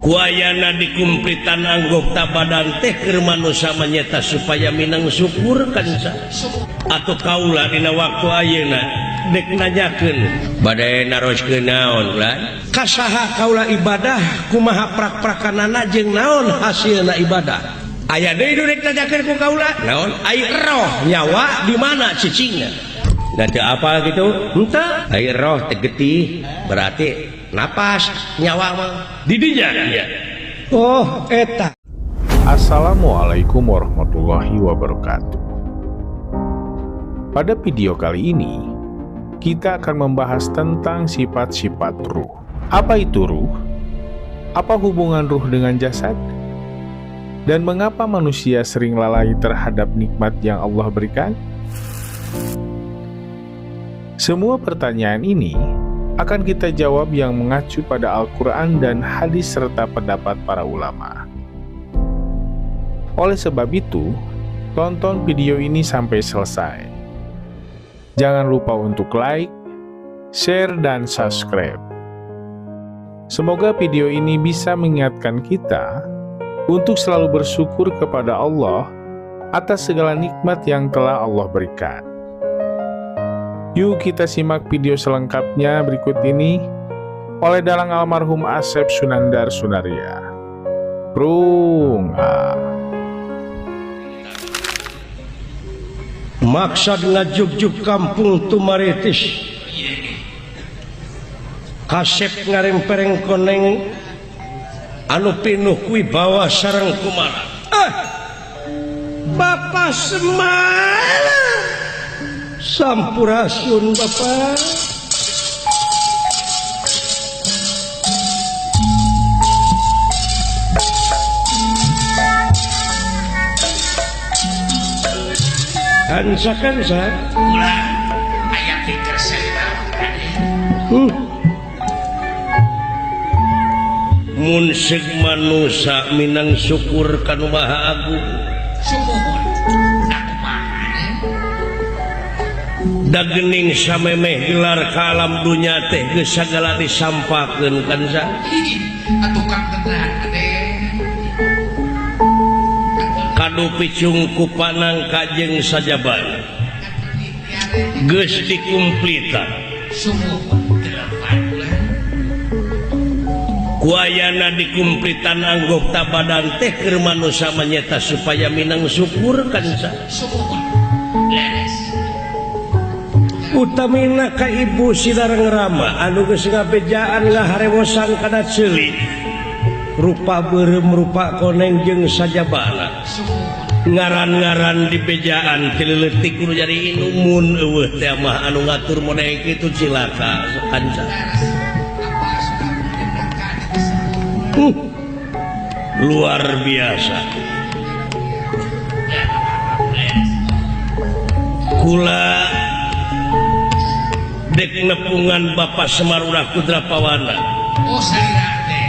Ku ayana dikumplitan anggota badan teh keur manusia manyeta supaya minang syukur kanca atau kaula dina waktu ayeuna dek nanyakeun bade naroskeun naon ulah Ka saha kaula ibadah, kumaha prak-prakanana, jeung naon hasilna ibadah? Aya deui nu rek nanyakeun ku kaula naon ai roh nyawa di mana cicingna? Da teu apal kitu henteu. Ai roh teh getih, berarti napas nyawa mah di dinya ya. Oh, eta. Assalamualaikum warahmatullahi wabarakatuh. Pada video kali ini, kita akan membahas tentang sifat-sifat ruh. Apa itu ruh? Apa hubungan ruh dengan jasad? Dan mengapa manusia sering lalai terhadap nikmat yang Allah berikan? Semua pertanyaan ini akan kita jawab yang mengacu pada Al-Quran dan hadis serta pendapat para ulama. Oleh sebab itu, tonton video ini sampai selesai. Jangan lupa untuk like, share, dan subscribe. Semoga video ini bisa mengingatkan kita untuk selalu bersyukur kepada Allah atas segala nikmat yang telah Allah berikan. Yuk, kita simak video selengkapnya berikut ini oleh dalang almarhum Asep Sunandar Sunarya. Prung. Ah. Maksad ngajugjug kampung Tumaritis, kasep ngarempereng koneng anu pinuh wibawa sareng kumara. Ah, Bapak Semar, sampurasun, Bapak. Kansa, kansa. Ulah aya pikir. Mun seuk manusa minang syukur kanu Maha Agung. Sumuhun, kumaha? Da gening samemeh gelar ka alam dunya teh geus sagala disampakeun, kansa. Atuh kang tenan ade. Kadu picung ku panangka jeung sajabana geus dikumplitan. Sumuhun delapan bulan. Ku ayana dikumplitan anggota badan teh keur manusa manyeta supaya minang syukur kansa. Sumuhun, leres. Utamina ka Ibu Sidareng Rama anu geus ngabejaan ngaharewosan kana ceuli rupa beureum, rupa koneng jeung sajabana. Sumuhun. Ngaran-ngaran di bejaan ti leutik kudu jadi inumun, euweuh teh mah anu ngatur model kitu cilaka, kanca. Leres, apa sudah mendengarkan disebut? Luar biasa. Leres. Kula dek nepungan Bapak Semar Urah Kudrapawana. Oh, salira teh.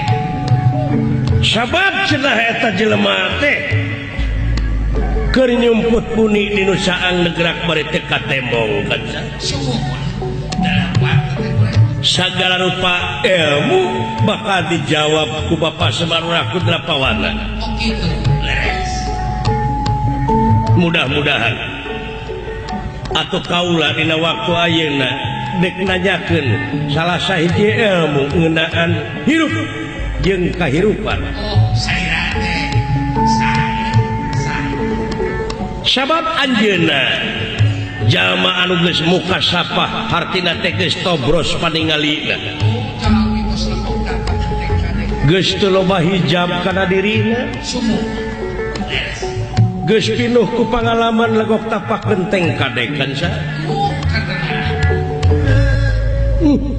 Sabab cenah eta jelema teh keur nyumput buni di nu saang negrak bari teu katembong, kanca. Sumuhun delapan teh bulan. Segala rupa ilmu bakal dijawab ku Bapak Semar Urah Kudrapawana. Oh, gitu, leres. Mudah-mudahan atau kaula dina waktu ayeuna dek nanyakeun salah sahiji ilmu ngeunaan hirup jeung kahirupan. Oh, salira teh saya saya. Sabab anjeunna jalma anu geus muka sapah, hartina teh geus tobros paningalina. Oh, kalau itu selebok dapat teh kade. Geus teu loba hijab kana dirina. Sumuhun, leres. Geus pinuh ku pangalaman legok tapak genteng kadekan sa. Oh, karena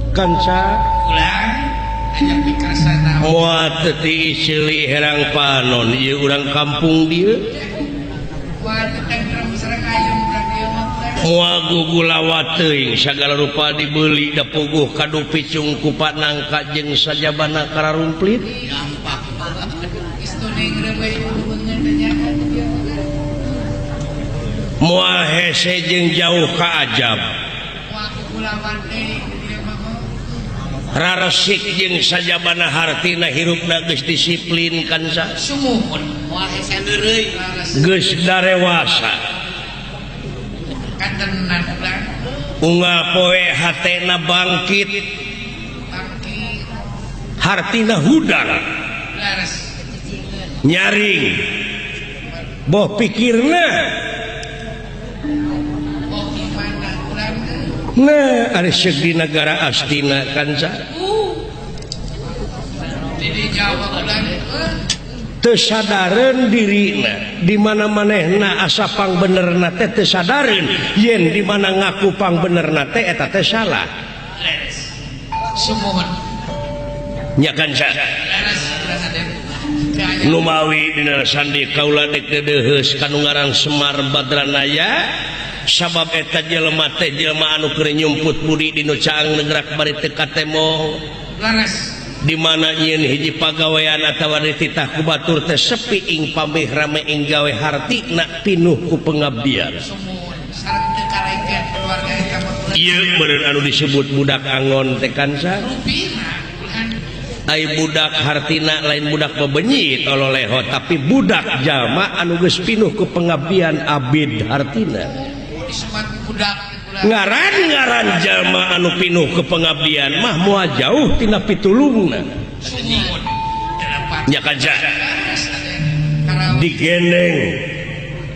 Kanca. Ulah aya pikir sana. Moal teu tiis ceuli herang panon ieu urang kampung dieu. Waduh, tentrem sareng ayem urang dieu mah, ulah. Moal gugulawa teuing sagala rupa dibeli, da puguh kadu picung ku panangka jeung sajabana kararumplit. Gampang. Istuning reumeuy beungeun teh nya dieu mah. Moal hese jeung jauh ka ajab. Moal kugulawan deui dieu mah. Raresik jeung sajabana hartina hirupna geus disiplin kanca. Sumuhun moal hese deureuy. Geus darewasa. Kantenan ulah. Unggal poe hatena bangkit. Hartina hudang. Leres. Nyaring. Boh pikirna. Nah, ari seuk di negara Astina kanca. Teu sadareun dirina, di mana manehna asa pangbenerna teh teu sadareun, yen di mana ngaku pangbenerna teh eta teh salah. Sumuhun. Nya kanca. Numawi dina sandi kaula dek deudeuheus kanu ngaran Semar Badranaya. Sabab eta jelema teh jelema anu keur nyumput budi di nu caang negrak bari teu katemo. Leres. Di mana nyieun hiji pagawean atawa dititah ku batur teh sepi ing pamih rame ing gawe hartina pinuh ku pengabdian. Ieu meureun anu disebut budak angon teh kanca. Ai budak hartina lain budak bebenyit ololeho tapi budak jalma anu geus pinuh ku pengabdian abid hartina. Ngaran-ngaran jalma anu pinuh ke pengabdian mah moal jauh tina pitulungna. Nya kanca. Digendeng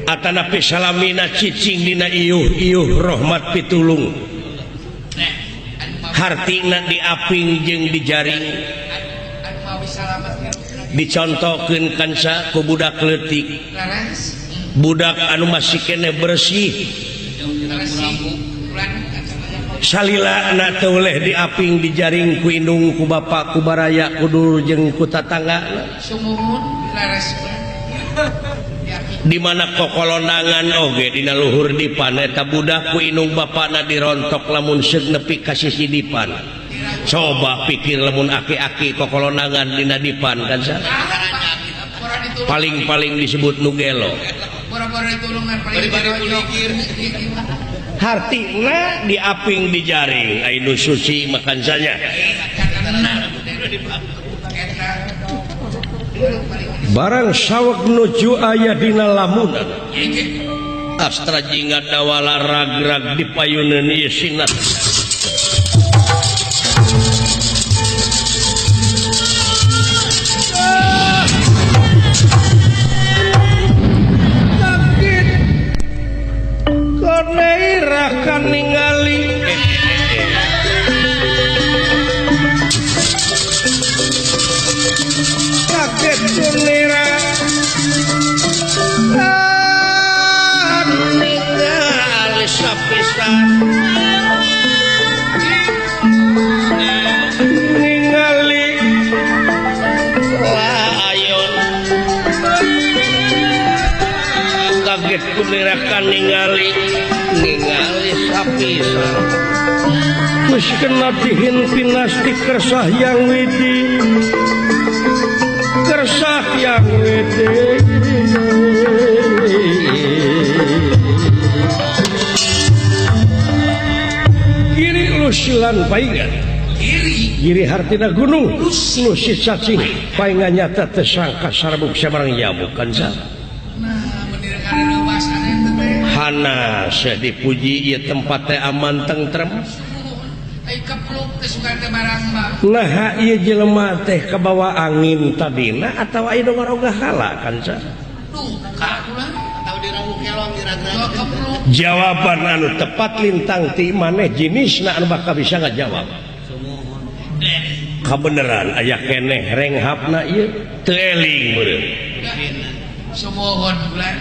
atanapi salamina cicing dina iuh-iuh rahmat pitulung. Hartina diaping jeung dijaring. Dicontohkeun kanca ku budak leutik. Budak anu masih keneh bersih. Salila na teu oleh diaping dijaring ku indung ku bapak ku baraya ku dulur jeung ku tatangga. Di mana kokolondangan oge dina luhur dipan eta budak ku indung bapakna dirontok lamun seuk nepi ka sisi dipan. Coba pikir lamun aki-aki kokolondangan dina dipan kan sa? Paling-paling disebut nu gelo. Hartina diaping dijaring ai nu suci makan saja. Barang saweg nuju aya dina lamunan. Astra jingga dawala ragrag di payuneun ieu sinat. Koneira ningali kaget koneira ningali sapisan ningali layon kaget koneira ningali ningali sapisan geus kena dihintinas di kersah yang widi kersah yang widi kiri lusilan paingan kiri hartina gunung lusi cacing paingan nyata tersangka sarbuk sabarang nyamuk kan sa. Hana saya dipuji ieu tempat teh aman tentrem. Nah ieu jelema teh kabawa angin tadina atawa aya nu ngaroga hala kan sa? Jawaban anu tepat lintang ti maneh jenisna anu bakal bisa ngajawab. Kabeneran aya keneh renghapna ieu teu eling meureun. Sumuhun bulan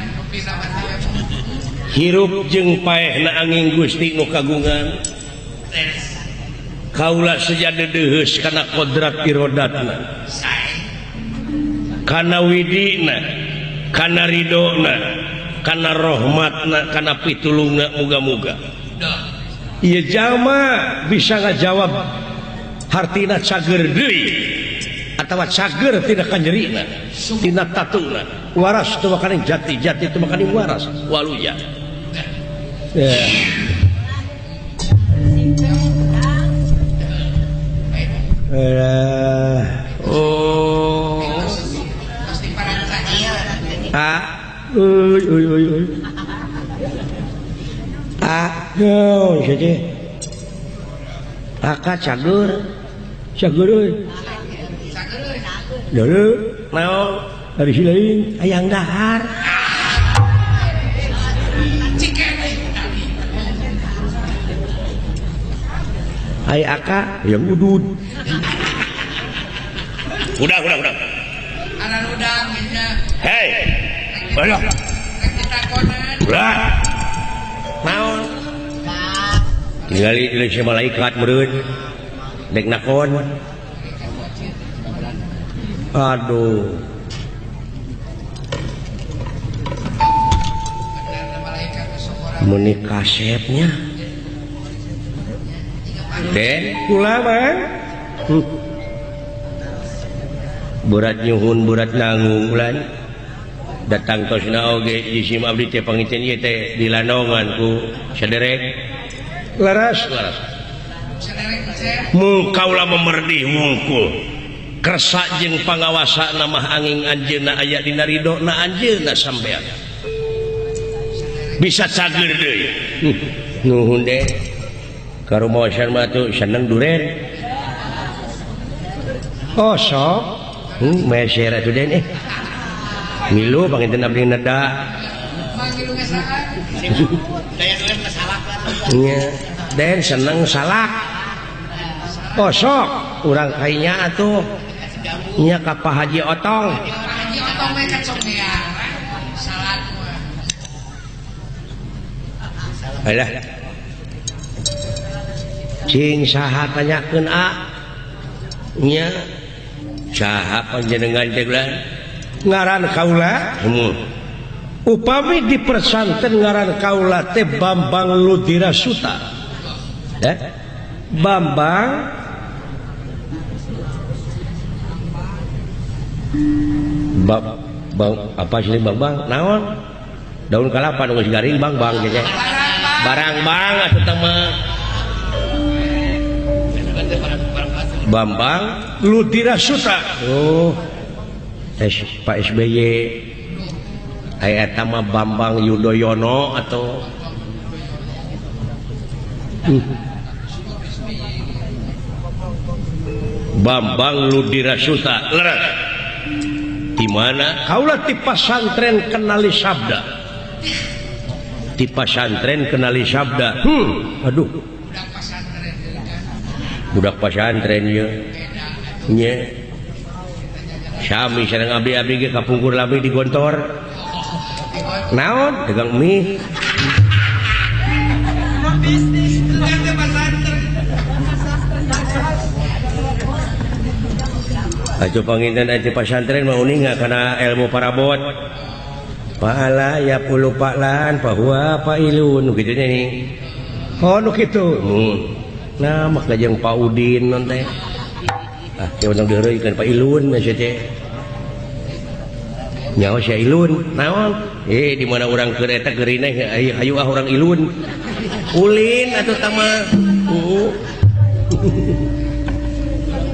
hirup jeung paehna angin Gusti nu kagungan. Kaula seja deudeuheus kana kodrat irodatna, kana widina, kana ridona, kana rohmatna, kana pitulungna muga-muga. Ieu jalma bisa ngajawab hartina cager deui atawa cager tina kanjerina, tina tatuna. Waras teu makaning jati, jati teu makaning waras. Waluya. Ya. Ah, yo jadi. Aka cagur. Cagur euy. Cagur. Naon? Dari si lain hayang dahar. Hai aka yang udud. Udah. Ana udang nya. Hei. Ayo. Udah. Naon? Tingali deui si malaikat meureun. Dek nakon. Aduh. Meuni kasepnya. Den kula mah. Berat nyuhun berat nanggung ulan. Datang tosna oge jisim abdi teh pangiten ieu teh dilandongan ku saderek. Laras laras. Mung kaula memerdih wungkul. Kersa jeung pangawasa nama angin anjeunna aya dina ridho na anjeunna sampean. Bisa cager deui. Nuhun deh. Karumaosan mah atuh seneng duren. Oh sok. Meser atuh den eh. Milu panginten abdi neda. Mangilu saha? Daya duren mah salak. Nya, den seneng salak. Oh sok, urang kainya atuh. Nya ka Pak Haji Otong. Haji Otong mah kacongea. Salak mah. Alah. Cing saha tanyakeun a. Nya saha panjenengan teh ulah? Ngaran kaula? Upami di pesantren ngaran kaula teh Bambang Ludirasuta. Eh? Bambang Bang apa sih Bambang? Naon? Daun kalapa nu geus garing Bang Bang gitu. Barang bang atuh teh mah. Bambang Ludirasuta. Oh. Pak SBY aya eta mah Bambang Yudhoyono atau Bambang Ludirasuta. Leres. Di mana? Kaula ti pasantren Kenali Sabda. Ti pasantren Kenali Sabda. Aduh. Budak pasantren ieu. Nya. Sami sareng abdi-abdi ge kapungkur lami di Gontor. Naon? Dagang mie. Ajo panginten aja pasantren mah uninga kana ilmu parabot. Paala ya puluh paklan bahwa pailun nu kitu nya. Oh nu kitu. Nah maka jeung Pak Udin non teh. Ah teh urang diheureuikeun Pak Ilun mah teh. Nyaho sia Ilun naon? Eh di mana urang keur eta geurineh hayu ah urang Ilun. Ulin atuh tah mah.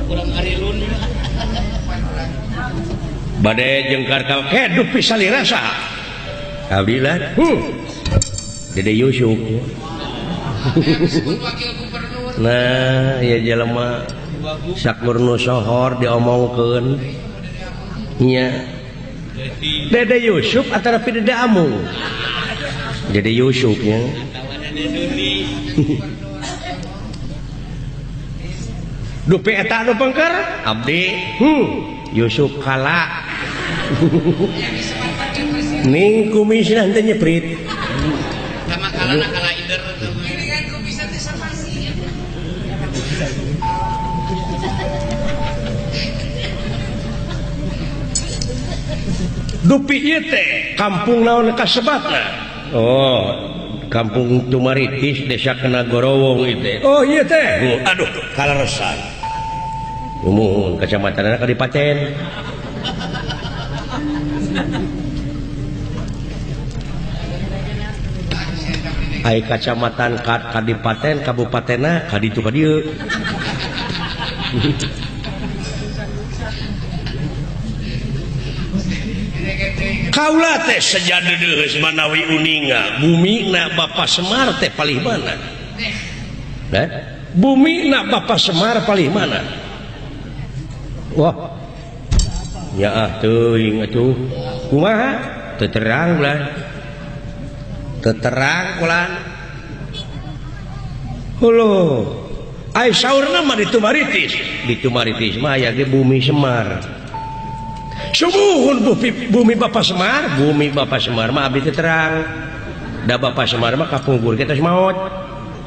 Urang Arilun. Bade jengkar ka kedup pisalira saha? Abdi lah. Dede Yusuf. Nah, ya jelema sakur nu sohor diomongkeun. Nya. Dede Yusuf antara Dede Amung. Dede Yusuf nya. Dupi eta anu pengker? Abdi. Yusuf Kala. Ning kumisna teh nyeprit. Sama kalana kala ider. Dupi ieu teh kampung naon kasebatna? Oh, kampung Tumaritis desa Kenagorowong ieu teh. Oh ieu teh. Aduh, kaleresan. Umuhun kecamatanna Kadipaten. Ai kacamatan Kadipaten kabupatenna ka ditu ka dieu. Kaula teh seja deudeuheus manawi uninga bumina Bapak Semar teh palih mana? Hah? Bumina Bapak Semar palih mana? Wah. Ya ah teuing atuh. Kumaha? Teu terang ulah. Teu terang ulah. Hulu. Ai saurna mah di Tumaritis. Di Tumaritis mah aya ge bumi Semar. Sumuhun bumi Bapak Semar, bumi Bapak Semar mah abdi teu terang. Da Bapak Semar mah kapungkur ge tos maot.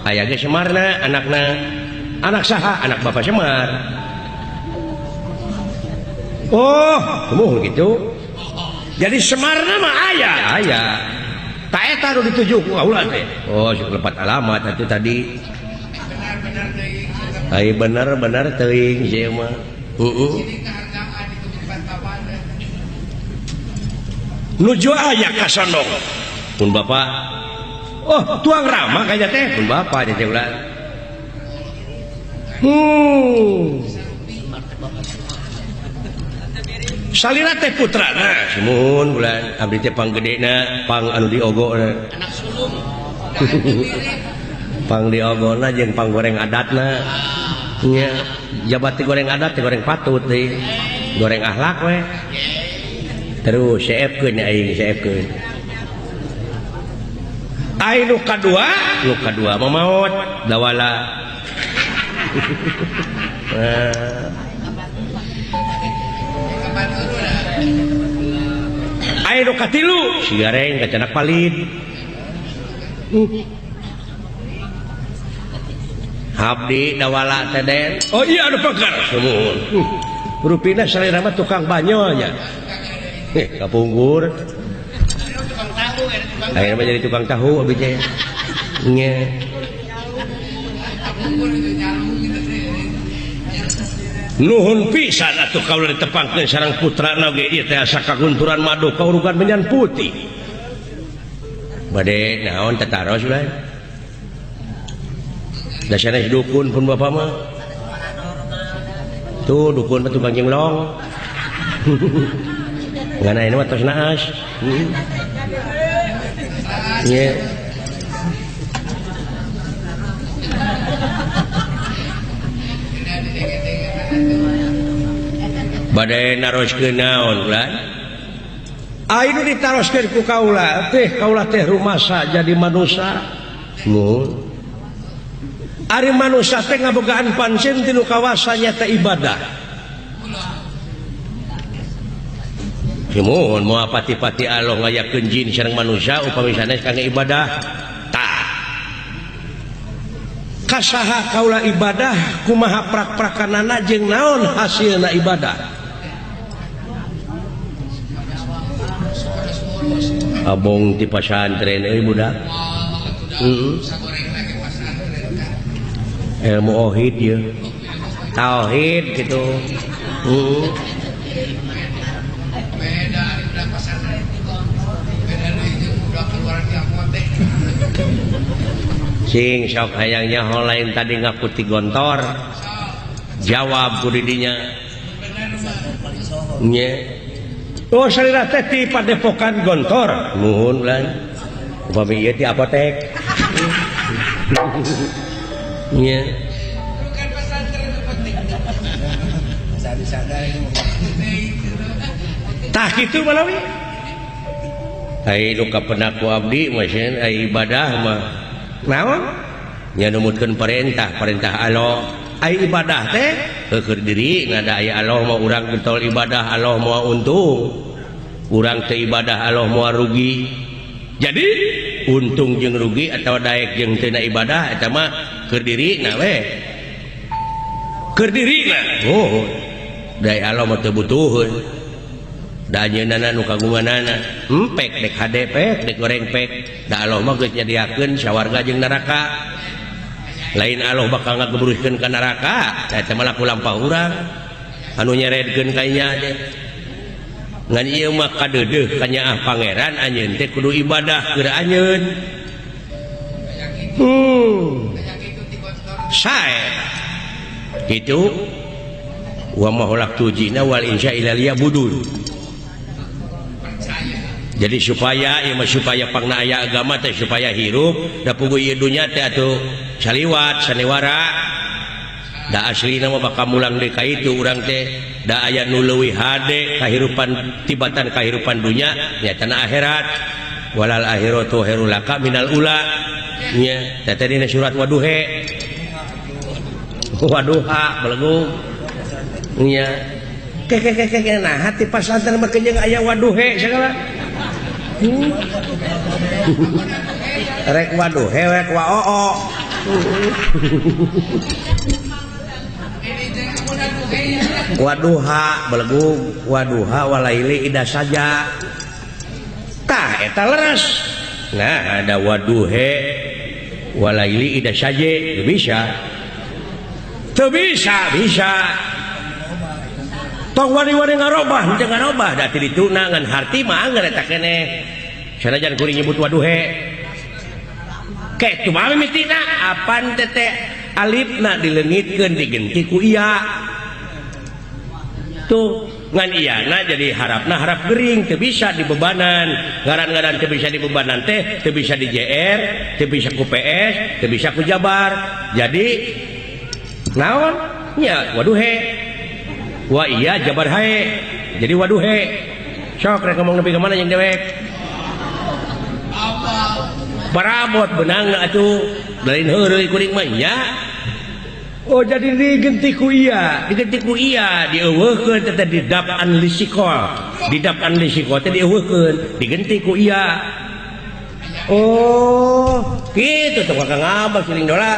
Aya ge Semarna anakna. Anak saha? Anak Bapak Semar. Oh, sumuhun gitu. Jadi Semarna mah aya, aya. Ta eta nu dituju ku kaula teh. Oh, sok lepat alamat atuh tadi. Ai bener-bener teuing ieu mah. Heeh. Nuju aya ka Sondong. Pun Bapak. Oh, tuang rama kaya teh pun Bapak teh ulah. Salira teh putrana. Sumuhun bulan abdi teh panggedena, pang anu diogona. Anak sulung. Pang diogona jeung pang goreng adatna. Nya, jabat teh goreng adat teh goreng patut teh. Goreng akhlak we. Terus seepkeun aing seepkeun. Ai nu kadua, nu kadua mah maot dawala. Ai nu katilu si gareng kacanak palid. Abdi dawala teh den. Oh iya anu pakar. Sumuhun. Rupina salira mah tukang banyolnya. Kapungkur. Akhirnya mah jadi tukang tahu abdi teh. Nya. Nuhun pisan atuh kaula ditepangkeun sareng putrana ge ieu teh asa kagunturan madu kaurugan menyan putih. Bade naon tataros ulah. Da sanes dukun pun bapak mah. Tuh dukun mah tukang jenglong. Ngana ini mah tos naas. Nya. Bade naroskeun naon ulah? Ai nu ditaroskeun ku kaula teh rumasa jadi manusa. Mun. Ari manusa teh ngabogaan pancen tinu kawasa nya teh ibadah. Sumuhun moal pati-pati Allah ngayakeun jin sareng manusia upami sanes kangge ibadah. Tah. Kasaha kaula ibadah kumaha prak-prakanana jeung naon hasilna ibadah. Abong ti pasantren euy budak. Heeh. Ilmu auhid ye. Tauhid gitu. Heeh. Sing sok hayang nyaho lain tadi ngaku ti gontor. Jawab ku didinya. Nya. Oh salira teh ti padepokan gontor. Nuhun ulah. Upami ieu ti apotek. Nya. Tah kitu malawi. Ai nu kapenak ku abdi mah ai ibadah mah naon? Nya numutkeun perintah, perintah Allah. Ai ibadah teh heukeun diri ngada aya Allah mah urang getol ibadah Allah moal untung. Urang teu ibadah Allah moal rugi. Jadi untung jeung rugi atawa daek jeung teu na ibadah eta mah keur dirina we. Keur dirina. Oh. Daek Allah mah teu butuheun. Da anjeunna nu kagunganana empek dek hade pek dek goreng pek da Allah mah geus nyadiakeun sawarga jeung neraka. Lain Allah bakal ngagebruskeun ka neraka eta mah laku lampah urang anu nyeredkeun ka nya teh. Ngan ieu mah kadeudeuh ka nyaah pangeran anjeun teh kudu ibadah keur anjeun. Sae kitu wa ma khalaqtu jinna wal insa illa liya'budun. Jadi supaya ieu mah supaya pangna aya agama teh supaya hirup da puguh ieu dunya teh atuh saliwat saniwara. Da aslina mah bakal mulang deui ka itu urang teh da aya nu leuwih hade kahirupan tibatan kahirupan dunya nyatana akhirat. Walal akhiratu khairul laka minal ula. Nya teh dina surat waduhe. Waduha belegung. Nya ke nah hati pasantren mah jeung aya waduhe sagala. Rek waduhe rek waoo. Waduha belegug waduha walaili ida saja tah eta leres. Nah ada waduhe walaili ida saja bisa teu bisa bisa tong wani-wani ngarobah henteu ngarobah da ti dituna ngan harti mah angger eta keneh sanajan kuring nyebut waduhe ke cuma mimitina apan teh alifna dileungitkeun digenti ku iya tuh ngan iyana jadi harapna harap gering teu bisa dibebanan ngaran-ngaran teu bisa dibebanan teh teu bisa di JR teu bisa ku PS teu bisa ku Jabar jadi naon nya waduhe wa iya Jabar hae jadi waduhe sok rek ngomong nepi ka mana jeung dewek parabot benang atuh lain heureuy kuring mah nya. Oh jadi digenti ku iya, digenti ku iya, dieuweuhkeun teh didapan lisikol. Didapan lisikol teh dieuweuhkeun, digenti ku iya. Oh, kitu teh Kang Abah siling dola.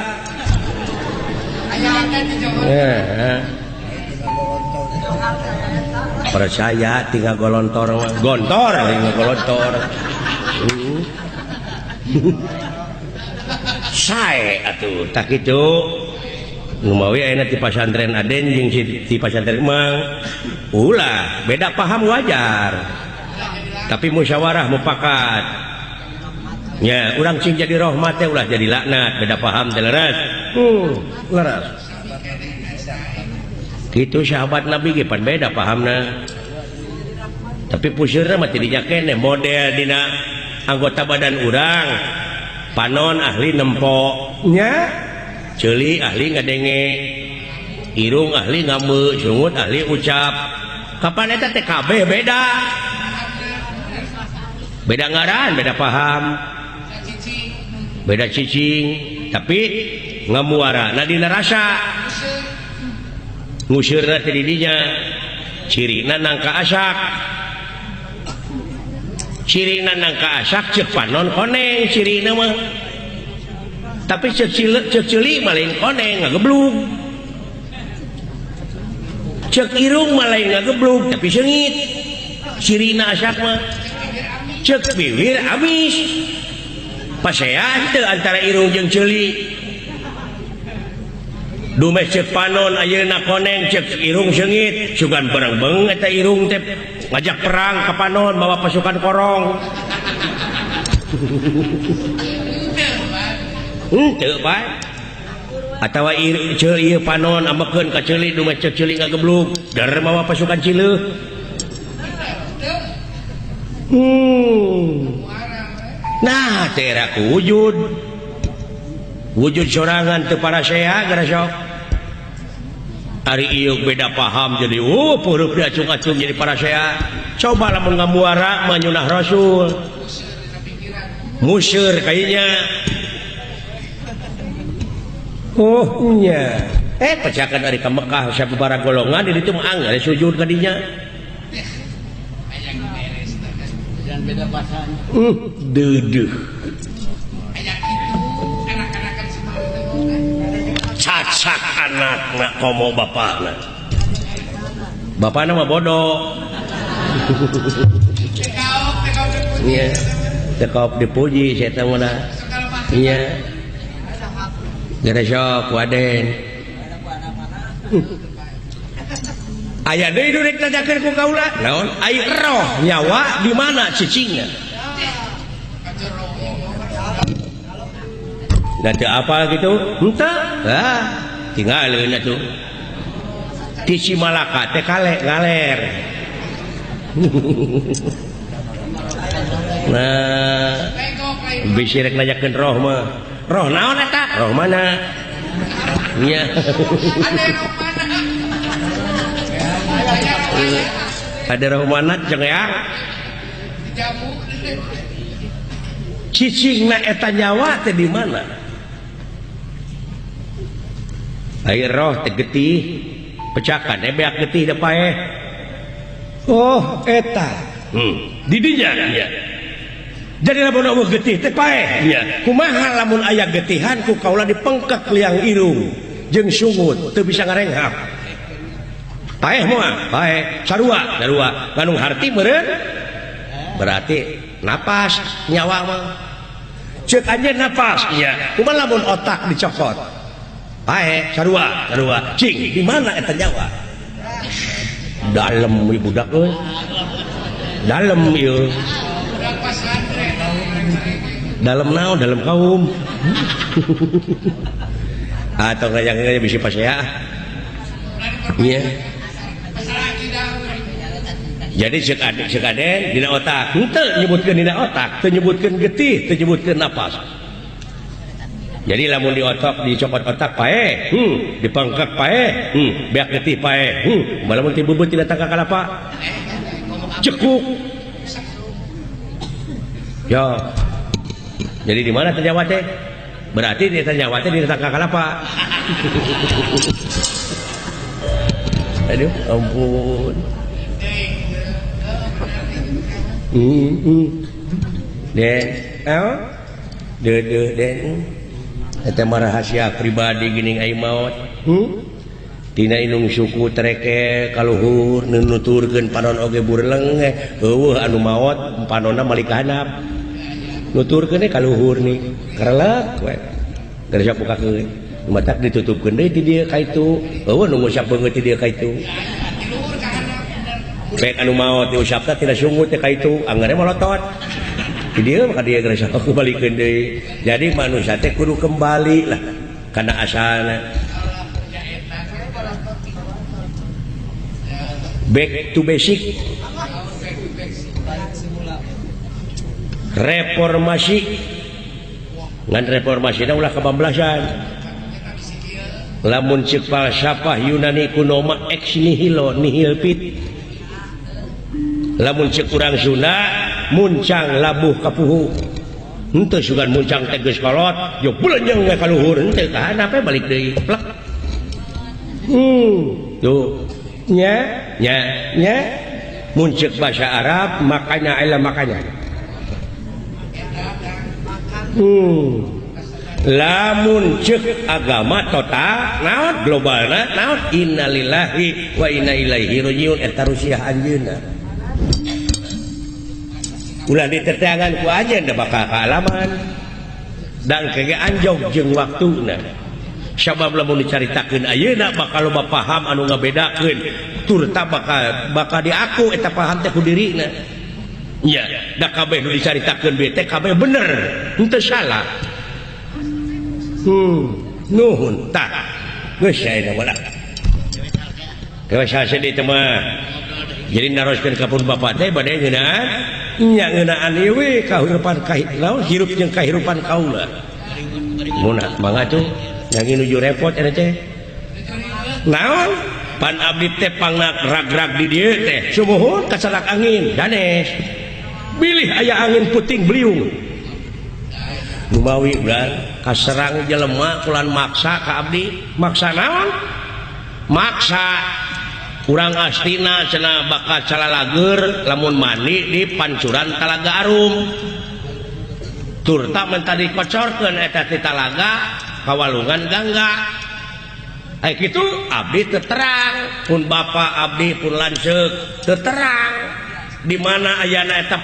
Percaya tinggal golontor mah, gontor tinggal golontor. Sae atuh tak kitu. Numawi ayeuna ti pasantren Aden jeung ti pasantren Mang ulah beda paham wajar tapi musyawarah mufakat nya urang cing jadi rahmat teh ulah jadi laknat beda paham teh leres leres kitu sahabat Nabi ge pan beda pahamna tapi pusirna mah tidinya keneh model dina anggota badan urang panon ahli nempo nya ceuli ahli ngadenge irung ahli ngambeu sungut ahli ucap kapan eta teh kabeh beda beda ngaran beda paham beda cicing tapi ngamuara dina rasa ngusirna teh di dinya cirina nangka asak cirina nangka asak ceuk panon koneng cirina mah tapi cek ceuli mah lain koneng ngageblug cek irung mah lain ngageblug tapi seungit cirina asak mah cek bibir amis pasean teu antara irung jeung ceuli dumeh cek panon ayeuna koneng cek irung seungit sugan bereung-beung eta irung teh ngajak perang ka panon bawa pasukan korong. Henteu bae atawa ieu panon amekeun ka ceuli dumeh cek ceuli ngageblug der mawa pasukan cileuh. Nah teh era ku wujud wujud sorangan teu parasea gara sok ari ieu beda paham jadi peureuk diacung-acung jadi parasea coba lamun ngamuara mah nyunah rasul museur kayaknya. Oh nya pecakan dari ke Mekah sababaraha golongan di ditu mah anggar sujud ka dinya. Deudeuh. Cacak anakna komo bapakna. Bapakna mah bodoh. Nya, teu dipuji saya teh mah. Nya. Gara sok waden. Aya deui nu rek nanyakeun ku kaula. Naon? Ai roh nyawa di mana cicingna? Da teu apal kitu? Henteu. Ah, tinggaleun atuh. Ti Cimalaka teh kale ngaler. Nah bisi rek nanyakeun roh mah. Roh naon eta? Roh mana? Nya. Ada roh mana jeung ya? Cicingna eta nyawa teh di mana? Ai roh teh getih, pecakan beak getih da paeh. Oh eta. Di dinya nya. Jadi lamun eueuh getih teh paeh nya. Kumaha lamun aya getihan ku kaula dipengkek liang irung jeung sungut teu bisa ngarenghap. Paeh moal, paeh sarua, sarua. Ngandung harti meureun berarti napas nyawa mah. Ceuk anjeun napas nya. Kumaha lamun otak dicokot? Paeh sarua, sarua. Cing, di mana eta nyawa? Dalem ieu budak euy. Dalem ieu. Dalem naon? Dalem kaum. Atau ngajak-ngajak bisi pasea. Iya. Jadi ceuk aden dina otak, henteu nyebutkeun dina otak, teu nyebutkeun getih, teu nyebutkeun napas. Jadi lamun di otak dicokot otak paeh, dipangkek paeh, beak getih paeh, lamun ti beubeut tidak tangka kalapa. Cekuk. Ya. Jadi di mana teh nyawa teh? Berarti di teh nyawa teh di tangka kalapa. Aduh, ampun. Den, de den. Eta mah rahasia pribadi geuning ai maot. Tina inung suku tereke kaluhur nuturkeun panon oge burleng eueuh anu maot panonna malik handap. Nuturkeun kaluhur nih, karelek we. Geus bukakeun. Matak ditutupkeun deui ti dieu ka itu. Eueuh nu ngusap beungeut ti dieu ka itu. Baik anu maot diusapna tina sungut teh ka itu, anggeurna molotot. Di dieu maka dia geus balikeun deui. Jadi manusia teh kudu kembali lah kana asalna. Back to basic. Reformasi. Ngan reformasina ulah kabablasan. Lamun ceuk falsafah Yunani kuno mah ex nihilo nihil fit. Lamun ceuk urang Sunda muncang labuh kapuhu. Henteu sugan muncang teh geus kolot, yo buleunyeung we ka luhur henteu ka handap balik deui. Plek. Tuh. Nya, nya, nya. Mun ceuk bahasa Arab makanya ela makanya. Lamun ceuk agama total naon globalna naon innalillahi wa inna ilaihi rajiun eta rusiah anjeunna. Ulah diteteangan ku anjeun da bakal kaalaman dan kege anjog jeung waktuna. Sabab lamun dicaritakeun ayeuna bakal loba paham anu ngabedakeun turta bakal diaku eta paham teh ku dirina. Nya, da kabeh nu dicaritakeun bete kabeh bener, henteu salah. Nuhun tah. Geus ayeuna mah. Geus sasedih teh mah. Jadi naroskeun ka pun bapak teh bade ngeunaan nya ngeunaan ieu we kahirupan naon hirup jeung kahirupan kaula. Munah mangga tuh yang nuju repot eta teh. Naon? Pan abdi teh pangna rag-rag di dieu teh. Sumuhun kasarak angin danes. Bilih aya angin puting beliung. Numawi bulan kaserang jelema kulan maksa ka abdi. Maksa naon? Maksa urang astina cenah bakal calalager lamun mandi di pancuran Talaga Arum. Turta men tadi kocorkeun eta ti talaga kawalungan Gangga. Ai kitu abdi terang pun bapa abdi pun lanceuk terang di mana ayana eta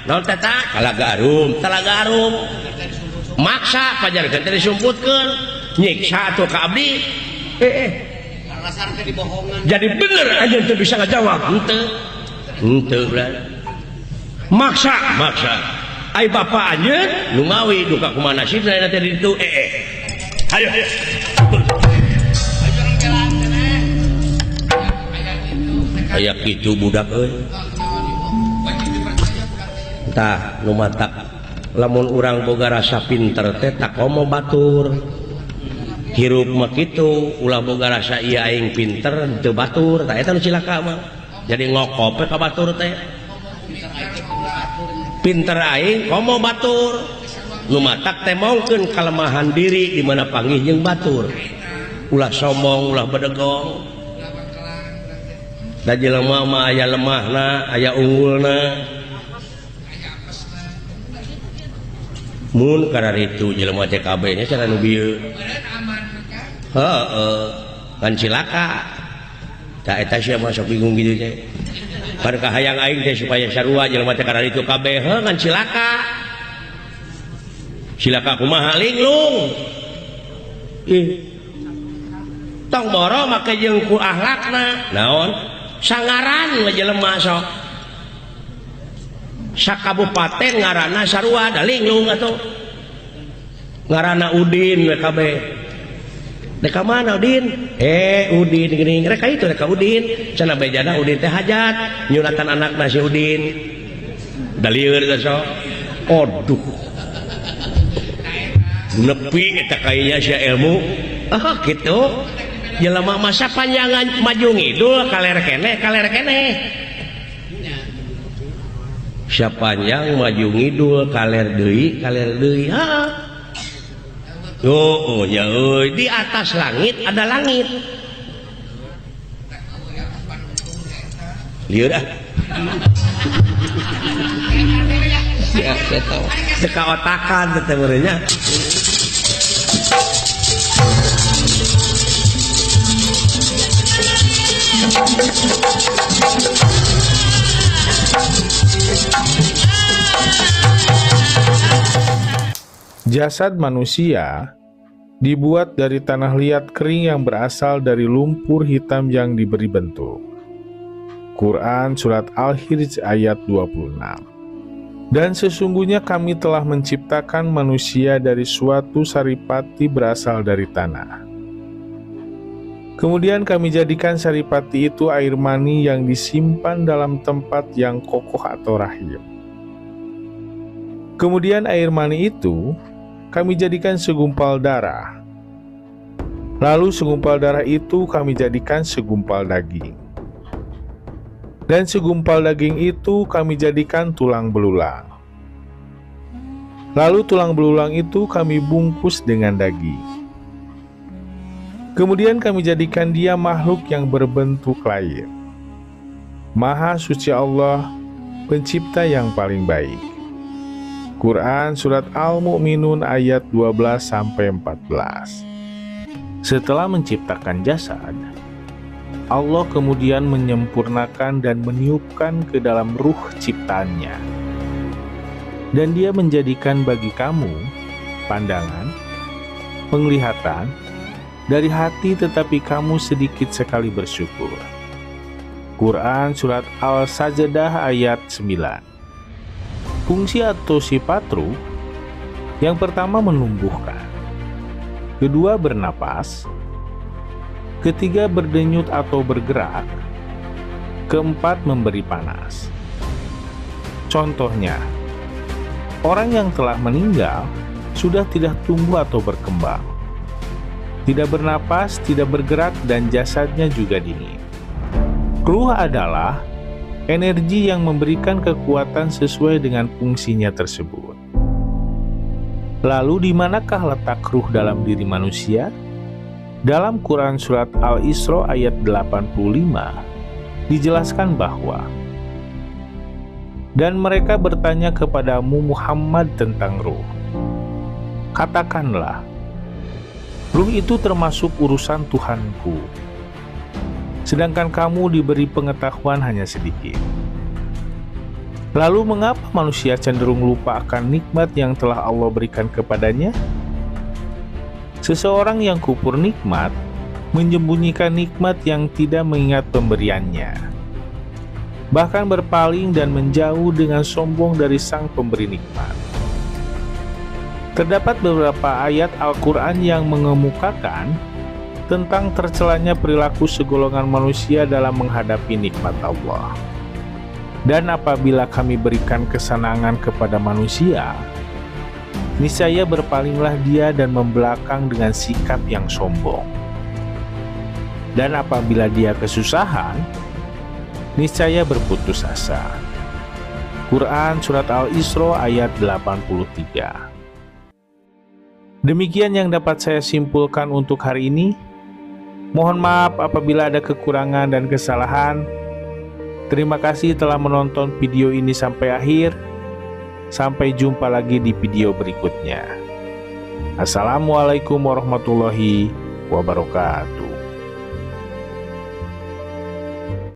naon teh Talaga Arum, Talaga Arum. Maksa pajarkeun teh disumputkeun nyiksa atuh ka abdi. Jadi bener anjeun teu bisa ngajawab henteu. Henteu maksa, maksa. Ai bapa anjeun lumawi duka kumaha nasibna teh di ditu Ayo, ayo. Aya kitu budak euy. Tah nu matak lamun urang boga rasa pinter teh tak komo batur. Hirup mah kitu, ulah boga rasa ieu aing pinter teu batur, tah eta nu cilaka mah. Jadi ngokop we ka batur teh. Pinter aing komo batur. Nu matak teh mongkeun kalemahan diri di mana panggih jeung batur. Ulah sombong, ulah bedegong. Da jelema mah aya lemahna, aya unggulna. Mun kararitu jelema teh kabeh nya cara nu bieu. Heeh, kan cilaka. Da eta sia mah sok bingung kitu teh. Pan kahayang aing teh supaya sarua jelema teh kararitu kabeh, heuh kan cilaka. Cilaka kumaha linglung. Ih. Tong boro make jeung ku akhlakna. Naon? Sangaran we jelema sok. Sakabupaten ngaranna sarua da linglung atuh. Ngaranna Udin we kabeh. Rek ka mana Udin? Udin geuning rek ka itu rek ka Udin. Cenah bejana Udin teh hajat, nyunatan anakna si Udin. Da lieur teh sok. Aduh. Nepi eta kayanya sia ilmu. Ah kitu. Jelema masa panjangan maju ngidul kaler keneh kaler keneh. Sapanjang maju ngidul kaler deui kaler deui. Ha. Oh, ya euy, di atas langit ada langit. Lieur ah. Ya, saya tahu. Teka otakan teh meureunnya. Jasad manusia dibuat dari tanah liat kering yang berasal dari lumpur hitam yang diberi bentuk. Quran Surat Al-Hijr ayat 26. Dan sesungguhnya kami telah menciptakan manusia dari suatu saripati berasal dari tanah. Kemudian kami jadikan saripati itu air mani yang disimpan dalam tempat yang kokoh atau rahim. Kemudian air mani itu kami jadikan segumpal darah. Lalu segumpal darah itu kami jadikan segumpal daging. Dan segumpal daging itu kami jadikan tulang belulang. Lalu tulang belulang itu kami bungkus dengan daging. Kemudian kami jadikan dia makhluk yang berbentuk lain. Maha suci Allah, pencipta yang paling baik. Quran Surat Al-Mu'minun ayat 12-14. Setelah menciptakan jasad, Allah kemudian menyempurnakan dan meniupkan ke dalam ruh ciptaannya. Dan dia menjadikan bagi kamu pandangan, penglihatan, dari hati tetapi kamu sedikit sekali bersyukur. Quran Surat Al-Sajdah ayat 9. Fungsi atau sifat ruh, yang pertama menumbuhkan, kedua bernapas, ketiga berdenyut atau bergerak, keempat memberi panas. Contohnya, orang yang telah meninggal sudah tidak tumbuh atau berkembang, tidak bernapas, tidak bergerak, dan jasadnya juga dingin. Ruh adalah energi yang memberikan kekuatan sesuai dengan fungsinya tersebut. Lalu di manakah letak ruh dalam diri manusia? Dalam Quran Surat Al-Isra ayat 85 dijelaskan bahwa dan mereka bertanya kepadamu Muhammad tentang ruh. Katakanlah, ruh itu termasuk urusan Tuhanku. Sedangkan kamu diberi pengetahuan hanya sedikit. Lalu mengapa manusia cenderung lupa akan nikmat yang telah Allah berikan kepadanya? Seseorang yang kufur nikmat, menyembunyikan nikmat yang tidak mengingat pemberiannya. Bahkan berpaling dan menjauh dengan sombong dari sang pemberi nikmat. Terdapat beberapa ayat Al-Quran yang mengemukakan tentang tercelanya perilaku segolongan manusia dalam menghadapi nikmat Allah. Dan apabila kami berikan kesenangan kepada manusia, niscaya berpalinglah dia dan membelakang dengan sikap yang sombong. Dan apabila dia kesusahan, niscaya berputus asa. Quran Surat Al-Isra ayat 83. Demikian yang dapat saya simpulkan untuk hari ini. Mohon maaf apabila ada kekurangan dan kesalahan. Terima kasih telah menonton video ini sampai akhir. Sampai jumpa lagi di video berikutnya. Assalamualaikum warahmatullahi wabarakatuh.